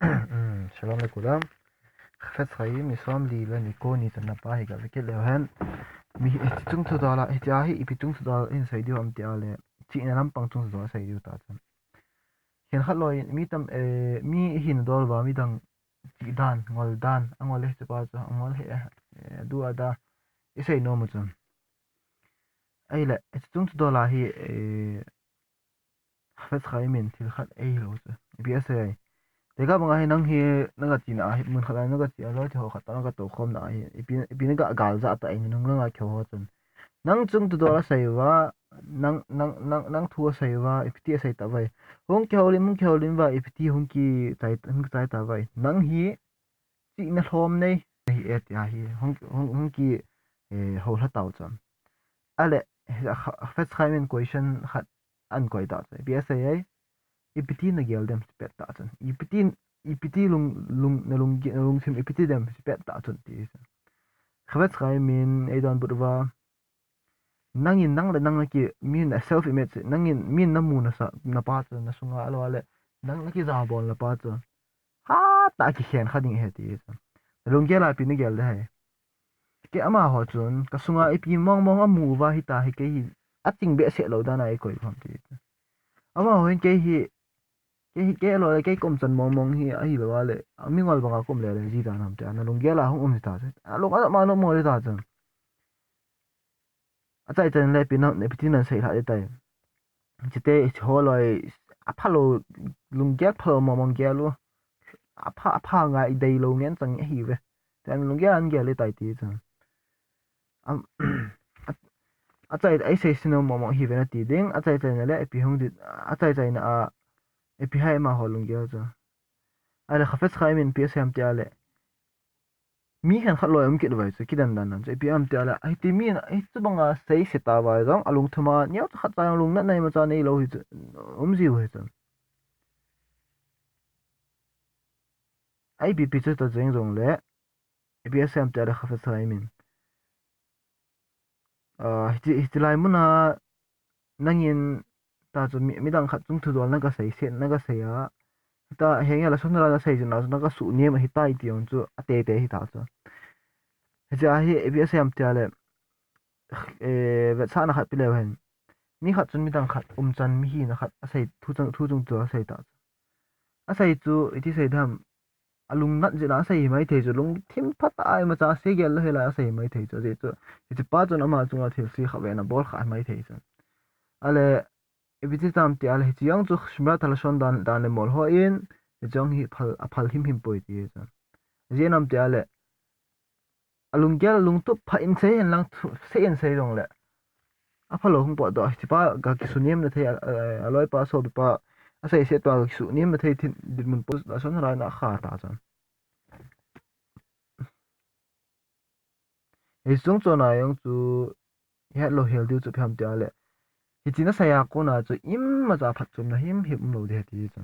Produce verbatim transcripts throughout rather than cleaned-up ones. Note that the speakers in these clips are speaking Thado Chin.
Shalom alekulam. Chafetz Chaim ni somli le ni ko ni channa pa hi kave kit leu hen. Mi hiche chung thudol a, hiche a hi ipi chung thudol in sei diu ham tia le, chihna lampang chung thudol sei diu ta chun. Khenkhat loi, mi tam, eh, mi ihin dol uva, midang chih dan, ngol dan, angol e hiche pa chu, angol e, eh, adu ada, isei nom u chun. Ahile, hiche chung thudol a hi, eh, Chafetz Chaim in thil khat eihil u chu. Ipi asei ai. Tekah banga hi nang hi, naga chena ahi, mun khat a naga che a, loi te ho khat toh naga toukhomna ahi. Ipi, ipi naga galjah ta ahi, nunung langa kihou ho chun. Nang chung thudol asei uva, nang, nang, nang, nang thu asei uva, ipi ti asei ta uva. Hung kihoulim, hung kihoulim uva, ipi ti hung kichai, hung kichai ta uva. Nang hi, chihna lhom nei, hi e tia hi, hung, hung, hung ki, eh, houlha tau chun. Ahile, Chafetz Chaim in question khat ahin koi ta chun. Ipi asei ai, ipi ti nagel dem ti apeh ta chun. Ipi ti, ipi ti lung, lung, nalung, nalungthim ipi ti dem ti apeh ta chun ti chun. Chafetz Chaim in eidonbut uva, nangin nang le nang naki, min a self image, nangin min namu nasah, napa chu, nasunga ahilou le, nang naki jabolna pa chu. Hatah a kikhen kha ding ahi ti chu. Nalunggel a ipi nagel ding ham. Kei amaho chun, kasunga ipi mong mong amu uva hita hi kei hi, aching behseh lou dan a eikoi u ham ti chu. Amaho hin kei hi, kei hi, kei lou le, kei kaumchan mong mong hi ahilou le, mingol banga kaum le le, ji dan ham tia, nalunggel a hung um ji ta chu. Alung a ma no mo le ta chu. Achai chai le ipi na, ipi ti nasei lhah ding tai. Chite, hiche ho loi, aphalou, lunggel phalou mong mong gel u. Apha, apha ngai deilou ngen chang ahi ve. Tia nalunggel a nagel ding tai ti chu. Am, a, achai, eisei se nom mong mong ahi ve nati ding, achai chaina le, ipi hung di, achai chaina a, ipi ham amaho lunggel chu. Ahile Chafetz Chaim in ipi asei ham tia le. Mi khenkhat loi um kit uva chu, kidan dan dan chu, ipi ham tia le, hiti mi, hichu banga seise ta uva jong, alungthim a, neocha khat cha jong lungnatna imacha neilou hi chu, um jiu hi chu. Ipi pi chu ta jeng jongle, ipi asei ham tia le Chafetz Chaim in. Ah, hiche, hiche lai muna nangin ta chu mi, midang khat chung thudol naga seiset, naga sei a. Ta henge lashon hara nasei jing a chu naga suhnem ahitai ti jong chu atei tei ahi ta chu. Hiche a hi, ipi asei ham tia le, eh, vetsahna khat pe leu hen. Mi khat chun midang khat umchan mihina khat asei, thu chung, thu chung thudol asei ta chu. Asei chu, iti sei ding ham, alungnat jeh a asei hi maithei chu, lungthim phatah a imacha asei gel lou hel a asei hi maithei chu, ajeh chu, hiche pa chun ama chunga thilse khat vei ana bol kha hi maithei chu. Ahile, ipi ti tam tia le, hiche jong chu Shmirat Halashon dan, dan le mol ho in, hiche jong hi phal, aphal him him poi ti chu. Ajeh inem tia le, alunggel lungtup pha in sei hen lang thu, sei in sei jongle. Aphalou hung potdoh, hiche pa ga kisuhnem na thei, a, a, aloipa, asopipa, aseiset pa ga kisuhnem na thei, thin, dinmun post, lashon hara in akha ta chun. Hiche chung chon a jong chu, ihet lou hel diu chu ipi ham tia le. Hiche nasei a kona chu imacha phatchomna him him umlou ding ahi ti chu.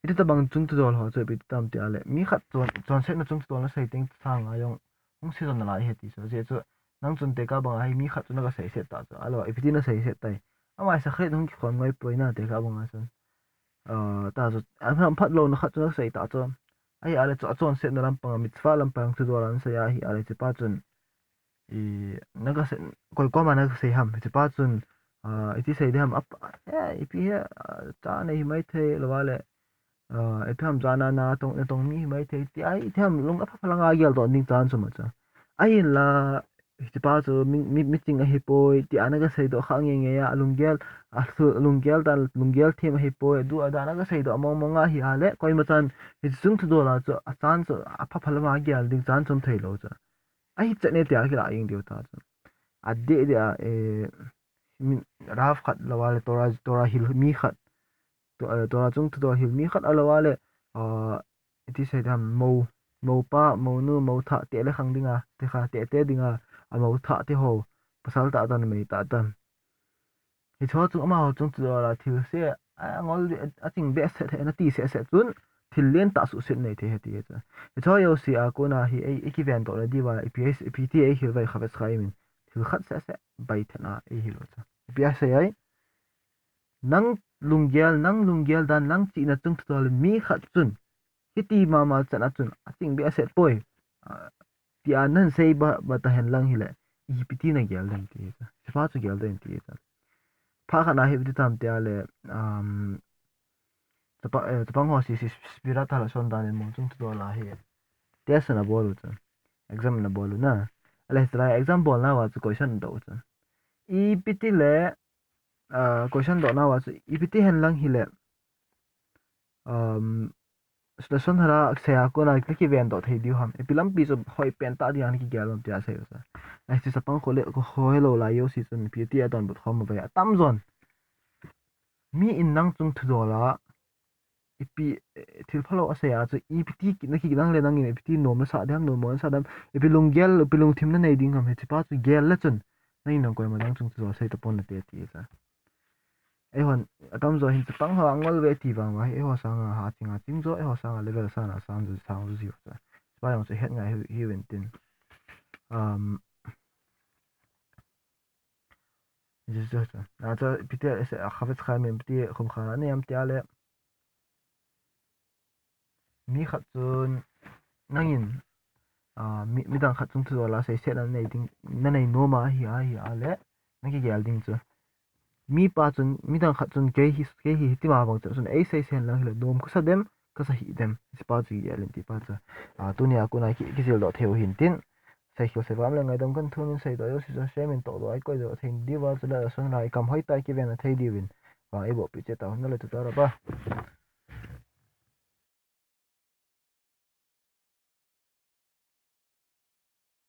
Hiti tobang chung thudol ho chu ipi ti tam tia le. Mi khat chon, chonsetna chung thudol nasei teng sanga jong hung se jo nalai ahi ti chu. Ajeh chu nang chun tekah banga hi mi khat chu naga seiset ta chu. Ahilou, ipi ti naseiset tai. Ama hi shacharit hung kikhom ngai poi na tekah banga chun. Ah, ta chu, aphat, aphatlouna khat chu nasei ta chu. Ahile chu achonsetna lampang a, mitzvah lampang thudol a nasei ahi, ahile hiche pa chun. I, naga sei, koi koma naga sei ham, hiche pa chun, ah, iti sei ding ham, ap, eh, ipi hi, ah, cha nei hi maithei lou a le, ah, ipi ham cha na, natong, natong mi hi maithei, tia, iti ham lung apha pha langa geldoh ding chan chu ma chu. Ahinla, hiche pa chu mi, mi, miching ahipoi, tia naga seidoh kha nge nge a, alunggel, a thu, lunggel dan, lunggel them ahipoi, adu ada naga seidoh mong mong ahi a le, koima chan, hiche chung thudol a chu, achan chu, apha pha lama gel ding chan chu um thei lou chu. Ahichan e tia kilah jeng diu ta chu. Adeh deh a, eh, mi, Rav khat lou a le Torah, Torah hil mi khat. To, eh, Torah chung thudol hil mi khat alou a le, ah, iti sei ding ham, mou, moupa, mounu, mou thah teh le khang dinga, te kha teh te dinga, amou thah te ho, pasal tah tan, mei tah tan. Hiche ho chung amaho chung thudol a thilse, a, angol, aching behseh thei, nati seh seh chun, thil lentah suhset nei thei ahi ti chu. Hiche ho jouse a kona hi, ei, eikiven doh le diuva, ipi, ipi ti eihil uva Chafetz Chaim in, thil khat seh seh, baithen a eihil u chu. Ipi asei ai, nang lunggel, nang lunggel dan, nang chihna chung thudol le mi khat chun hiti mama chan a chun aching be aset poi, tia nan sei ba, ba ta hen lang hile, ipi ti na gel dem ti chu, sipa chu gel dem ti chu. Pha khat na hi ipi ti tam tia le, um, chapa, eh, chapang ho si, si spirit thala son dan in mo chung thudol a hi test na bol u chu, exam na bol u na. Ale hiche lai exam bol na va chu question do u chu, ipi ti le, uh, question do na va chu ipi ti hen lang hile, um, lesson hara sei a kona kiven do thei diu ham, ipi lampi chu hoi pen ta ding ang kigel um tia sei u chu. Ai si chapang kho le kho hello la yo si chun ipi ti a don but khom ve atam jon. Mi in nang chung thudol a ipi, eh, thil phalo asei a chu ipi ti ki, na ki nang le nang in ipi ti nom na sa dem, nom mo na sa dem, ipi lunggel, ipi lungthim na nei ding ham, hiche pa chu gel le chun nang in nang koima nang chung thudol sei tapon na te ti chu. Eihon atam jo hin chapang ho angol ve ti vang va hi, eiho sanga ha ching a ching jo, eiho sanga level sana sang jo, sang jo jiu chu. Hiche pa jong chu het ngai hi, hi ven tin. Um, Jisu chu. A chu ipi ti a, ese, a khavet kha min ipi ti khum kha na nem tia le. Mi khat chun nang in, a, mi, midang khat chung thudol a sei set na nei ding, na nei nom a hi a, hi a le, na kigel ding chu. Mi pa chun, midang khat chun kei hi, kei hi, hiti ma bang chun, ei sei sen lang hile, nom ka sa dem, ka sa hi dem, hiche pa chu kigel in ti pa chu. A, tunia kona ki, kijil do thei u hin tin. Sei khel sei vam le ngaidam kan thum in sei do yo si jo sem in to do ai koi jo thei diu va chu le son lai kam hoi tai kiven a thei diu vin. Vang ei bo pi che ta hun le tu ta ra ba.